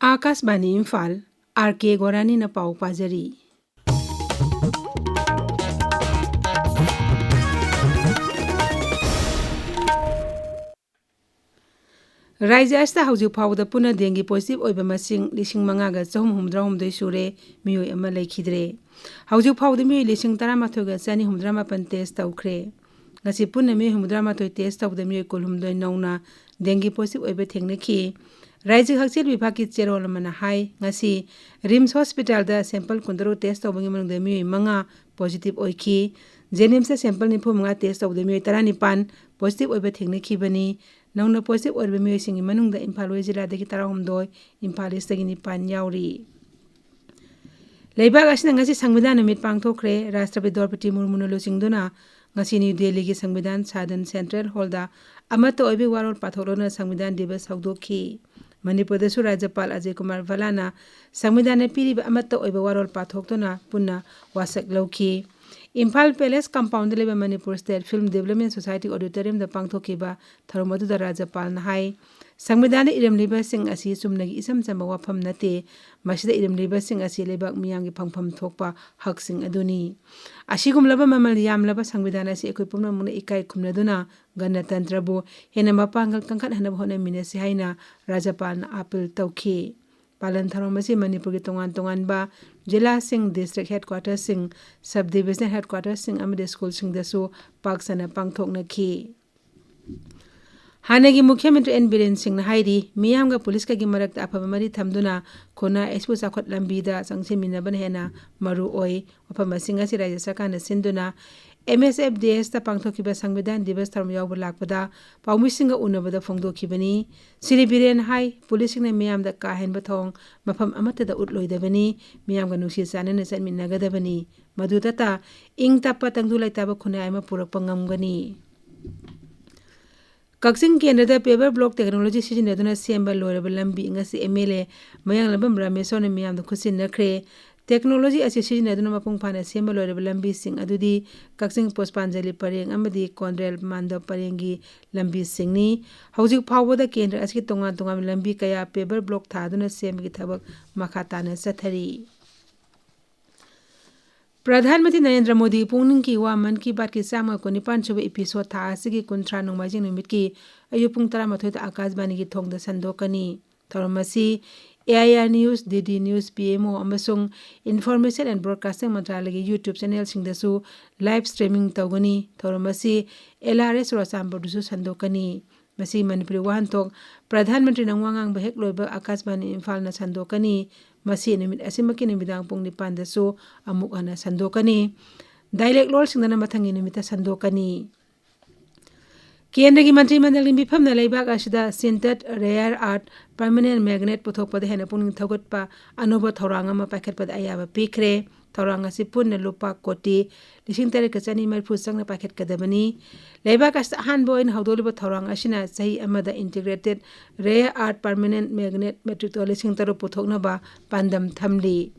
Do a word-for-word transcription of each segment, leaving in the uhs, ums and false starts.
ꯑꯥꯀꯥꯁꯕꯥꯅꯤ Imphal, R ꯀꯦ ꯒꯣꯔꯥꯅꯤꯅ ꯄꯥꯎ ꯄꯥꯖꯔꯤ꯫ ꯔꯥꯖ꯭ꯌ ꯑꯁꯤꯗ ꯍꯧꯖꯤꯛ ꯐꯥꯎꯕꯗ ꯄꯨꯟꯅ ꯗꯦꯡꯒꯤ positive ꯑꯣꯏꯕ ꯃꯁꯤꯡ ꯂꯤꯁꯤꯡ ꯃꯉꯥꯒ ꯆꯍꯨꯝ ꯍꯨꯝꯐꯨꯇꯔꯥꯍꯨꯝꯗꯣꯏ ꯁꯨꯔꯦ, ꯃꯤꯑꯣꯏ ꯑꯃ ꯂꯩꯈꯤꯗ꯭ꯔꯦ꯫ ꯍꯧꯖꯤꯛ ꯐꯥꯎꯕꯗ ꯃꯤꯑꯣꯏ ꯂꯤꯁꯤꯡ ꯇꯔꯥꯃꯥꯊꯣꯏꯒ ꯆꯅꯤ ꯍꯨꯝꯐꯨꯇꯔꯥꯃꯥꯄꯟ test ꯇꯧꯈ꯭ꯔꯦ꯫ ꯉꯁꯤ ꯄꯨꯟꯅ ꯃꯤꯑꯣꯏ ꯍꯨꯝꯐꯨꯇꯔꯥꯃꯥꯊꯣꯏ test ꯇꯧꯕꯗ ꯃꯤꯑꯣꯏ ꯀꯨꯟꯍꯨꯝꯗꯣꯏ ꯅꯧꯅ ꯗꯦꯡꯒꯤ positive ꯑꯣꯏꯕ ꯊꯦꯡꯅꯈꯤ꯫ ꯔꯥꯖ꯭ꯌꯒꯤ ꯍꯛꯁꯦꯜ ꯋꯤꯚꯥꯒꯀꯤ ꯆꯦꯔꯣꯜ ꯑꯃꯅ ꯍꯥꯏ, ꯉꯁꯤ ꯔꯤꯝꯁ ꯍꯣꯁꯄꯤꯇꯥꯜꯗ sample ꯀꯨꯟꯇꯔꯨꯛ test ꯇꯧꯕꯒꯤ ꯃꯅꯨꯡꯗ ꯃꯤꯑꯣꯏ ꯃꯉꯥ positive ꯑꯣꯏꯈꯤ꯫ ꯖꯦꯅꯤꯝꯁꯇ sample ꯅꯤꯐꯨꯃꯉꯥ test ꯇꯧꯕꯗ ꯃꯤꯑꯣꯏ ꯇꯔꯥꯅꯤꯄꯥꯟ positive ꯑꯣꯏꯕ ꯊꯦꯡꯅꯈꯤꯕꯅꯤ꯫ ꯅꯧꯅ positive ꯑꯣꯏꯔꯤꯕ ꯃꯤꯑꯣꯏꯁꯤꯡꯒꯤ ꯃꯅꯨꯡꯗ ꯏꯝꯐꯥꯜ ꯋꯦꯁ ꯖꯤꯂꯥꯗꯒꯤ ꯇꯔꯥꯍꯨꯝꯗꯣꯏ, ꯏꯝꯐꯥꯜ ꯏꯁꯇꯒꯤ ꯅꯤꯄꯥꯟ ꯌꯥꯎꯔꯤ꯫ ꯂꯩꯕꯥꯛ ꯑꯁꯤꯅ ꯉꯁꯤ ꯁꯪꯕꯤꯙꯥꯟ ꯅꯨꯃꯤꯠ ꯄꯥꯡꯊꯣꯛꯈ꯭ꯔꯦ꯫ ꯔꯥꯁꯇ꯭ꯔꯄꯇꯤ ꯗ꯭ꯔꯧꯄꯗꯤ ꯃꯨꯔꯃꯨꯅ ꯂꯨꯆꯤꯡꯗꯨꯅ ꯉꯁꯤ ꯅ꯭ꯌꯨ ꯗꯦꯜꯂꯤꯒꯤ ꯁꯪꯕꯤꯙꯥꯟ ꯁꯥꯗꯟ ꯁꯦꯟꯇ꯭ꯔꯦꯜ ꯍꯣꯜꯗ ꯑꯃꯠꯇ ꯑꯣꯏꯕꯒꯤ ꯋꯥꯔꯣꯜ ꯄꯥꯊꯣꯛꯂꯗꯨꯅ ꯁꯪꯕꯤꯙꯥꯟ ꯗꯤꯕꯁ ꯍꯧꯗꯣꯛꯈꯤ꯫ ꯃꯅꯤꯄꯨꯔꯗꯁꯨ ꯔꯥꯖ꯭ꯌꯄꯥꯜ ꯑꯖꯌ ꯀꯨꯃꯥꯔ ꯚꯜꯂꯥꯅ ꯁꯪꯕꯤꯙꯥꯟꯅ ꯄꯤꯔꯤꯕ ꯑꯃꯠꯇ ꯑꯣꯏꯕ ꯋꯥꯔꯣꯜ ꯄꯥꯊꯣꯛꯇꯨꯅ ꯄꯨꯟꯅ ꯋꯥꯁꯛ ꯂꯧꯈꯤ꯫ ꯏꯝꯐꯥꯜ ꯄꯦꯂꯦꯁ ꯀꯝꯄꯥꯎꯟꯗ ꯂꯩꯕ Manipur state film development society ꯑꯣꯗꯤꯇꯣꯔꯤꯌꯝꯗ ꯄꯥꯡꯊꯣꯛꯈꯤꯕ ꯊꯧꯔꯝ ꯑꯗꯨꯗ ꯔꯥꯖ꯭ꯌꯄꯥꯜꯅ ꯍꯥꯏ, ꯁꯪꯕꯤꯙꯥꯟꯗ ꯏꯔꯝꯂꯤꯕꯁꯤꯡ ꯑꯁꯤ ꯆꯨꯝꯅꯒꯤ ꯏꯆꯝ ꯆꯝꯕ ꯋꯥꯐꯝ ꯅꯠꯇꯦ, ꯃꯁꯤꯗ ꯏꯔꯝꯂꯤꯕꯁꯤꯡ ꯑꯁꯤ ꯂꯩꯕꯥꯛ ꯃꯤꯌꯥꯝꯒꯤ ꯐꯪꯐꯝ ꯊꯣꯛꯄ ꯍꯛꯁꯤꯡ ꯑꯗꯨꯅꯤ꯫ ꯑꯁꯤꯒꯨꯝꯂꯕ ꯃꯃꯜ ꯌꯥꯝꯂꯕ ꯁꯪꯕꯤꯙꯥꯟ ꯑꯁꯤ ꯑꯩꯈꯣꯏ ꯄꯨꯝꯅꯃꯛꯅ ꯏꯀꯥꯏ ꯈꯨꯝꯅꯗꯨꯅ ꯒꯅꯇꯟꯇ꯭ꯔꯕꯨ ꯍꯦꯟꯅ ꯃꯄꯥꯡꯒꯜ ꯀꯟꯈꯠꯍꯟꯅꯕ ꯍꯣꯠꯅꯃꯤꯟꯅꯁꯤ ꯍꯥꯏꯅ ꯔꯥꯖ꯭ꯌꯄꯥꯜꯅ ꯑꯥꯄꯤꯜ ꯇꯧꯈꯤ꯫ ꯄꯥꯂꯟ ꯊꯧꯔꯝ ꯑꯁꯤ ꯃꯅꯤꯄꯨꯔꯒꯤ ꯇꯣꯉꯥꯟ ꯇꯣꯉꯥꯟꯕ ꯖꯤꯂꯥꯁꯤꯡ, district headquarterꯁꯤꯡ, sub divisional headquarterꯁꯤꯡ ꯑꯃꯗꯤ ꯁ꯭ꯀꯨꯜꯁꯤꯡꯗꯁꯨ ꯄꯥꯛ ꯁꯟꯅ ꯄꯥꯡꯊꯣꯛꯅꯈꯤ꯫ ꯍꯥꯟꯅꯒꯤ ꯃꯨꯈ꯭ꯌ ꯃꯟꯇ꯭ꯔꯤ ꯑꯦꯟ ꯕꯤꯔꯦꯟ ꯁꯤꯡꯅ ꯍꯥꯏꯔꯤ, ꯃꯤꯌꯥꯝꯒ ꯄꯨꯂꯤꯁꯀꯒꯤ ꯃꯔꯛꯇ ꯑꯐꯕ ꯃꯔꯤ ꯊꯝꯗꯨꯅ ꯈꯨꯟꯅꯥꯏ ꯑꯁꯤꯕꯨ ꯆꯥꯎꯈꯠ ꯂꯝꯕꯤꯗ ꯆꯪꯁꯤꯟꯃꯤꯟꯅꯕꯅ ꯍꯦꯟꯅ ꯃꯔꯨ ꯑꯣꯏ꯫ ꯋꯥꯐꯝ ꯑꯁꯤꯡ ꯑꯁꯤ ꯔꯥꯖ꯭ꯌ ꯁꯔꯀꯥꯔꯅ ꯁꯤꯟꯗꯨꯅ ꯑꯦꯝ ꯑꯦꯁ ꯑꯦꯐ ꯗꯤ ꯑꯦꯁꯇ ꯄꯥꯡꯊꯣꯛꯈꯤꯕ ꯁꯪꯕꯤꯙꯥꯟ ꯗꯤꯕꯁ ꯊꯧꯔꯝ ꯌꯥꯎꯕ ꯂꯥꯛꯄꯗ ꯄꯥꯎꯃꯤꯁꯤꯡꯒ ꯎꯅꯕꯗ ꯐꯣꯡꯗꯣꯛꯈꯤꯕꯅꯤ꯫ ꯁ꯭ꯔꯤ ꯕꯤꯔꯦꯟ ꯍꯥꯏ, ꯄꯨꯂꯤꯁꯁꯤꯡꯅ ꯃꯤꯌꯥꯝꯗ ꯀꯥ ꯍꯦꯟꯕ ꯊꯧꯑꯣꯡ ꯃꯐꯝ ꯑꯃꯠꯇꯗ ꯎꯠꯂꯣꯏꯗꯕꯅꯤ, ꯃꯤꯌꯥꯝꯒ ꯅꯨꯡꯁꯤ ꯆꯥꯟꯅꯅ ꯆꯠꯃꯤꯟꯅꯒꯗꯕꯅꯤ꯫ ꯃꯗꯨꯗꯇ ꯏꯪ ꯇꯞꯄ ꯇꯪꯗꯨ ꯂꯩꯇꯥꯕ ꯈꯨꯟꯅꯥꯏ ꯑꯃ ꯄꯨꯔꯛꯄ ꯉꯝꯒꯅꯤ꯫ ꯀꯛꯆꯤꯡ ꯀꯦꯟꯗ꯭ꯔꯗ paver block technology ꯁꯤꯖꯤꯟꯅꯗꯨꯅ ꯁꯦꯝꯕ ꯂꯣꯏꯔꯕ ꯂꯝꯕꯤ ꯉꯁꯤ ꯑꯦꯝ ꯑꯦꯜ ꯑꯦ ꯃꯌꯥꯡꯂꯝꯕꯝ ꯔꯥꯃꯦꯁꯣꯔꯅ ꯃꯤꯌꯥꯝꯗ ꯈꯨꯠꯁꯤꯟꯅꯈ꯭ꯔꯦ꯫ ꯇꯦꯛꯅꯣꯂꯣꯖꯤ ꯑꯁꯤ ꯁꯤꯖꯤꯟꯅꯗꯨꯅ ꯃꯄꯨꯡ ꯐꯥꯅ ꯁꯦꯝꯕ ꯂꯣꯏꯔꯕ ꯂꯝꯕꯤꯁꯤꯡ ꯑꯗꯨꯗꯤ ꯀꯛꯆꯤꯡ ꯄꯨꯁꯄꯥꯟꯖꯂꯤ ꯄꯔꯦꯡ ꯑꯃꯗꯤ ꯀꯣꯟꯗ꯭ꯔꯦꯜ ꯃꯥꯟꯗꯣꯞ ꯄꯔꯦꯡꯒꯤ ꯂꯝꯕꯤꯁꯤꯡꯅꯤ꯫ ꯍꯧꯖꯤꯛ ꯐꯥꯎꯕꯗ ꯀꯦꯟꯗ꯭ꯔ ꯑꯁꯤꯒꯤ ꯇꯣꯉꯥꯟ ꯇꯣꯉꯥꯟꯕ ꯂꯝꯕꯤ ꯀꯌꯥ paver block ꯊꯥꯗꯨꯅ ꯁꯦꯝꯕꯒꯤ ꯊꯕꯛ ꯃꯈꯥ ꯇꯥꯅ ꯆꯠꯊꯔꯤ꯫ ꯄ꯭ꯔꯙꯥꯟ ꯃꯟꯇ꯭ꯔꯤ ꯅꯔꯦꯟꯗ꯭ꯔ ꯃꯣꯗꯤ ꯄꯨꯛꯅꯤꯡꯒꯤ ꯋꯥ ꯃꯟ ꯀꯤ ꯕꯥꯠꯀꯤ ꯆꯥꯝꯃ ꯀꯨꯟꯅꯤꯄꯥꯟ ꯁꯨꯕ episode ꯊꯥ ꯑꯁꯤꯒꯤ ꯀꯨꯟꯊ꯭ꯔꯥ ꯅꯣꯡꯃꯥꯏꯖꯤꯡ ꯅꯨꯃꯤꯠꯀꯤ ꯑꯌꯨꯛ ꯄꯨꯡ ꯇꯔꯥꯃꯥꯊꯣꯏꯗ ꯑꯥꯀꯥꯁꯕꯥꯅꯤꯒꯤ ꯊꯣꯡꯗ ꯁꯟꯗꯣꯛꯀꯅꯤ꯫ ꯊꯧꯔꯝ ꯑꯁꯤ AIR News, DD News, P M O ꯑꯃꯁꯨꯡ Information and Broadcasting ꯃꯟꯇ꯭ꯔꯥꯂꯌꯒꯤ YouTube channelꯁꯤꯡꯗꯁꯨ live streaming ꯇꯧꯒꯅꯤ꯫ ꯊꯧꯔꯝ ꯑꯁꯤ L R S ꯆꯨꯔꯥꯆꯥꯟꯄꯨꯔꯗꯁꯨ ꯁꯟꯗꯣꯛꯀꯅꯤ꯫ ꯃꯁꯤ ꯃꯅꯤꯄꯨꯔꯤ ꯋꯥꯍꯟꯊꯣꯛ ꯄ꯭ꯔꯙꯥꯟ ꯃꯟꯇ꯭ꯔꯤꯅ ꯋꯥ ꯉꯥꯡꯕ ꯍꯦꯛ ꯂꯣꯏꯕ ꯑꯥꯀꯥꯁꯕꯥꯅꯤ ꯏꯝꯐꯥꯜꯅ ꯁꯟꯗꯣꯛꯀꯅꯤ꯫ ꯃꯁꯤ ꯅꯨꯃꯤꯠ ꯑꯁꯤꯃꯛꯀꯤ ꯅꯨꯃꯤꯗꯥꯡ ꯄꯨꯡ ꯅꯤꯄꯥꯟꯗꯁꯨ ꯑꯃꯨꯛ ꯍꯟꯅ ꯁꯟꯗꯣꯛꯀꯅꯤ꯫ Dialect ꯂꯣꯜꯁꯤꯡꯗꯅ ꯃꯊꯪꯒꯤ ꯅꯨꯃꯤꯠꯇ ꯁꯟꯗꯣꯛꯀꯅꯤ꯫ ꯀꯦꯟꯗ꯭ꯔꯒꯤ ꯃꯟꯇ꯭ꯔꯤ ꯃꯟꯗꯜꯒꯤ ꯃꯤꯐꯝꯅ ꯂꯩꯕꯥꯛ ꯑꯁꯤꯗ sintered rare earth permanent magnet ꯄꯨꯊꯣꯛꯄꯗ ꯍꯦꯟꯅ ꯄꯨꯛꯅꯤꯡ ꯊꯧꯒꯠꯄ ꯑꯅꯧꯕ ꯊꯧꯔꯥꯡ ꯑꯃ ꯄꯥꯏꯈꯠꯄꯗ ꯑꯌꯥꯕ ꯄꯤꯈ꯭ꯔꯦ꯫ ꯊꯧꯔꯥꯡ ꯑꯁꯤ ꯄꯨꯟꯅ ꯂꯨꯄꯥ ꯀꯣꯇꯤ ꯂꯤꯁꯤꯡ ꯇꯔꯦꯠꯀ ꯆꯅꯤ ꯃꯔꯤꯐꯨ ꯆꯪꯅ ꯄꯥꯏꯈꯠꯀꯗꯕꯅꯤ꯫ ꯂꯩꯕꯥꯛ ꯑꯁꯤꯗ ꯑꯍꯥꯟꯕ ꯑꯣꯏꯅ ꯍꯧꯗꯣꯛꯂꯤꯕ ꯊꯧꯔꯥꯡ ꯑꯁꯤꯅ ꯆꯍꯤ ꯑꯃꯗ integrated rare earth permanent magnet metric ton ꯂꯤꯁꯤꯡ ꯇꯔꯨꯛ ꯄꯨꯊꯣꯛꯅꯕ ꯄꯥꯟꯗꯝ ꯊꯝꯂꯤ꯫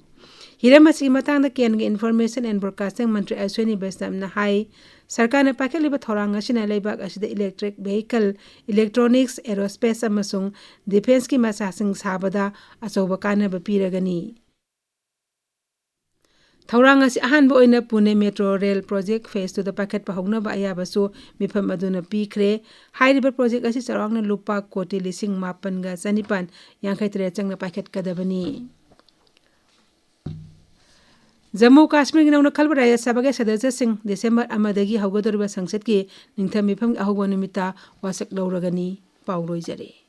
ꯍꯤꯔꯝ ꯑꯁꯤꯒꯤ ꯃꯇꯥꯡꯗ ꯀꯦꯟꯗ꯭ꯔꯒꯤ Information and Broadcasting ꯃꯟꯇ꯭ꯔꯤ ꯑꯁ꯭ꯋꯤꯅꯤ ꯕꯩꯁꯅꯕꯅ ꯍꯥꯏ, ꯁꯔꯀꯥꯔꯅ ꯄꯥꯏꯈꯠꯂꯤꯕ ꯊꯧꯔꯥꯡ ꯑꯁꯤꯅ ꯂꯩꯕꯥꯛ ꯑꯁꯤꯗ electric vehicle, electronics, aerospace ꯑꯃꯁꯨꯡ defenceꯀꯤ ꯃꯆꯥꯛꯁꯤꯡ ꯁꯥꯕꯗ ꯑꯆꯧꯕ ꯀꯥꯟꯅꯕ ꯄꯤꯔꯒꯅꯤ꯫ ꯊꯧꯔꯥꯡ ꯑꯁꯤ ꯑꯍꯥꯟꯕ ꯑꯣꯏꯅ Pune metro rail project phase twoꯗ ꯄꯥꯏꯈꯠꯄ ꯍꯧꯅꯕ ꯑꯌꯥꯕꯁꯨ ꯃꯤꯐꯝ ꯑꯗꯨꯅ ꯄꯤꯈ꯭ꯔꯦ꯫ ꯍꯥꯏꯔꯤꯕ project ꯑꯁꯤ ꯆꯥꯎꯔꯥꯛꯅ ꯂꯨꯄꯥ ꯀꯣꯇꯤ ꯂꯤꯁꯤꯡ ꯃꯥꯄꯟꯒ ꯆꯅꯤꯄꯥꯟ ꯌꯥꯡꯈꯩ ꯇꯔꯦꯠ ꯆꯪꯅ ꯄꯥꯏꯈꯠꯀꯗꯕꯅꯤ꯫ ꯖꯝꯃꯨ ꯀꯥꯁꯃꯤꯔꯒꯤ ꯅꯧꯅ ꯈꯜꯂꯕ ꯔꯥꯖ꯭ꯌ ꯁꯚꯥꯒꯤ ꯁꯗꯁ꯭ꯌꯁꯤꯡ ꯗꯤꯁꯦꯝꯕꯔ ꯑꯃꯗꯒꯤ ꯍꯧꯒꯗꯧꯔꯤꯕ ꯁꯪꯁꯠꯀꯤ ꯅꯤꯡꯊꯝ ꯃꯤꯐꯝꯒꯤ ꯑꯍꯧꯕ ꯅꯨꯃꯤꯠꯇ ꯋꯥꯁꯛ ꯂꯧꯔꯒꯅꯤ꯫ ꯄꯥꯎ ꯂꯣꯏꯖꯔꯦ꯫